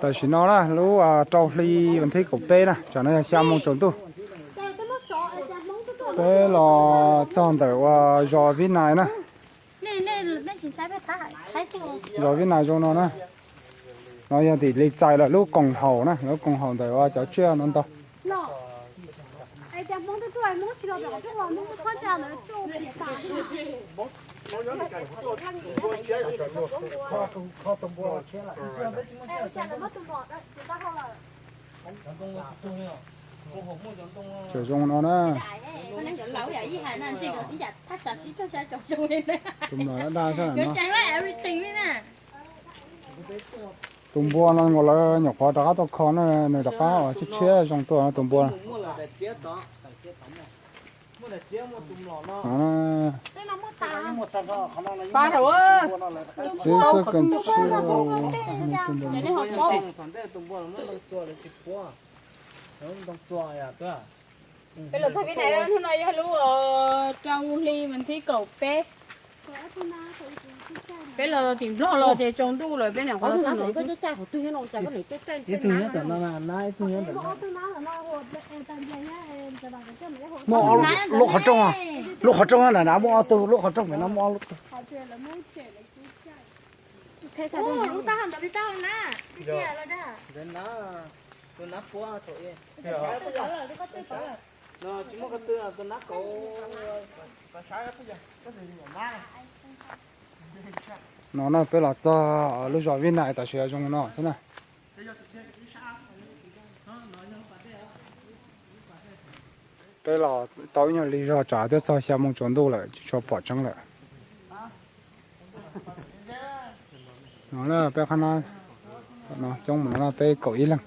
Tam sim no na lub rau hli vas thib kaum peb na, tsam no yog xya moo tsaus ntuj. Peb los txog ntawm uas zos Vib Nais na. Zos Vib Nais zoo no na. No yog tim li txais lawm lub koom haum na, lub koom haum ntawm uas cov tsiaj no ntag. Cov zoo no na. Tus mlom daj daj sab no. Tus npua no nkaus lawv nyuam qhuav rov qab tuaj kho na, nws rov qab uas tshiab tshiab zoo tuaj no tus npua. Xib xwb kawg ntshiab. Peb los txog Vib Nais hnub no yog lub rau hli vas thib kaum peb. Peb los tim Nplog los ces tsaus ntuj lawm, peb nyuam qhuav los txog. Ib tug nyob tom no na, ib tug nyob tom no. Muaj lub qhov rooj, lub qhov rooj na, muaj ob tug, lub qhov rooj pem no muaj ob tug. Lub taub hau ntawd li taub hau na. Tus nab puab thaum ub. Tsis muaj ko tw, tus nab kauv. No na peb los txog lub zos Vib Nais tam sim zoo no xwb na. Peb los tau ib nyuag li zog tsam twb txog xya moo tsaus ntuj lawm tsis tshua pom tseeb lawm. No peb qhab nab coob mus no peb kaum ib leeg.